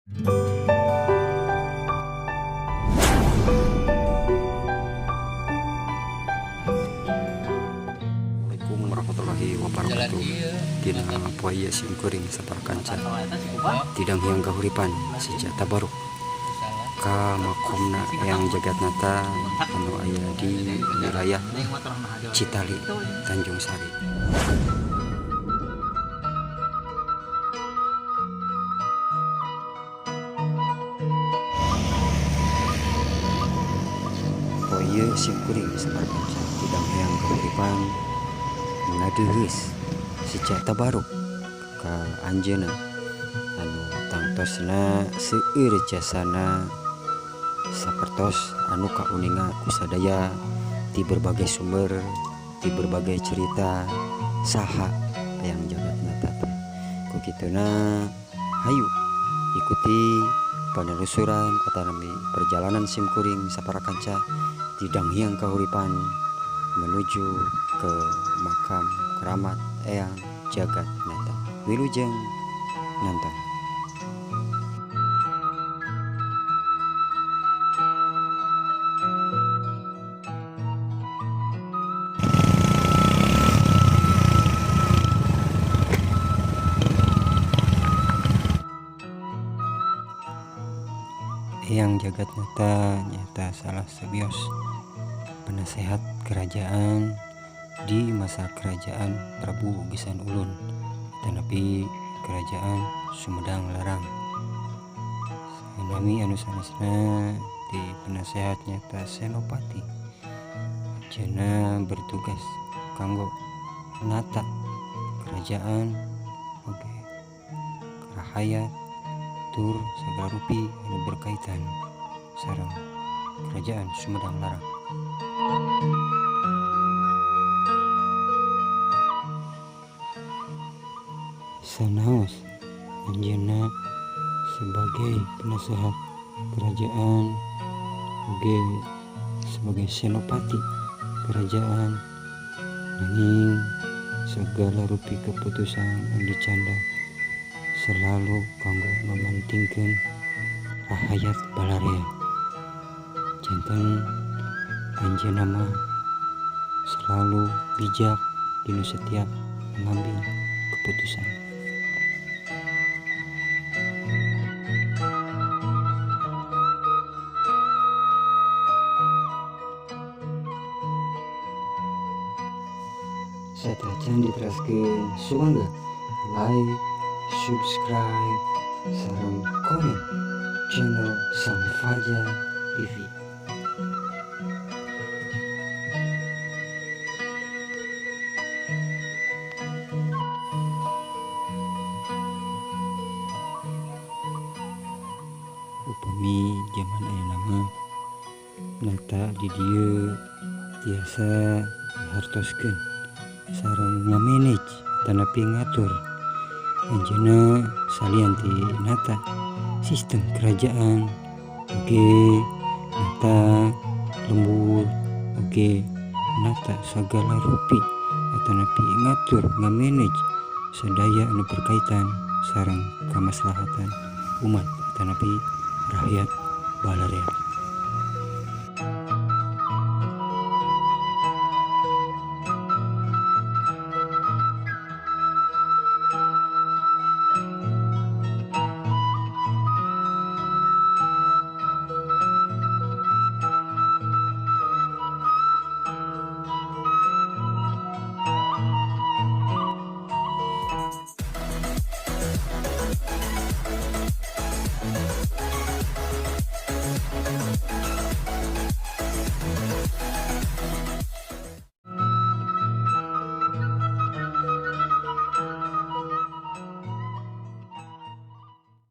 Assalamualaikum warahmatullahi wabarakatuh. Dina poe ieu simkuring sapara kanca ti Danghyang Kahuripan seja tabaruk ka makomna Eyang Jagatnata anu aya di wilayah Citali, Tanjung Sari. Poe ieu simkuring sapara kanca ti Danghyang Kahuripan ngadeuheus seja tabaruk ka anjeunna anu tangtosna seueur jasana sapertos anu kauninga ku sadaya ti berbagai sumber, ti berbagai cerita saha Eyang Jagatnata teh. Ku kituna hayu ikuti penelusuran atanapi perjalanan simkuring sapara kanca ti Danghyang Kahuripan menuju ke makam keramat Eyang Jagatnata. Wilujeng nonton. Eyang Jagatnata nyata salah sawios penasehat kerajaan di masa kerajaan Prabu Geusan Ulun tetapi kerajaan Sumedang Larang. Nami anu sanesna di penasehat nyata Senopati. Anjeunna bertugas kanggo nata kerajaan oge rahayat tur sagala rupi anu berkaitan sareng kerajaan Sumedang Larang. Sanaos anjeunna sebagai penasehat kerajaan oge sebagai senopati kerajaan, nanging segala rupi keputusan anu dicandak selalu kanggo mementingkeun rahayat balarea. Janten anjeunna mah selalu bijak dina setiap mengambil keputusan. Satacan diteraskeun sumangga like, subscribe, sareng komen channel Sang Fajar TV. Upami jaman ayeuna mah nata di dieu tiasa dihartoskeun sareng ngamanage tanapi ngatur. Anjeunna salian ti nata sistem kerajaan oge nata lembur oge nata sagala rupi atanapi ngatur ngamanage sadaya anu berkaitan sareng kamaslahatan umat atanapi rakyat balarea.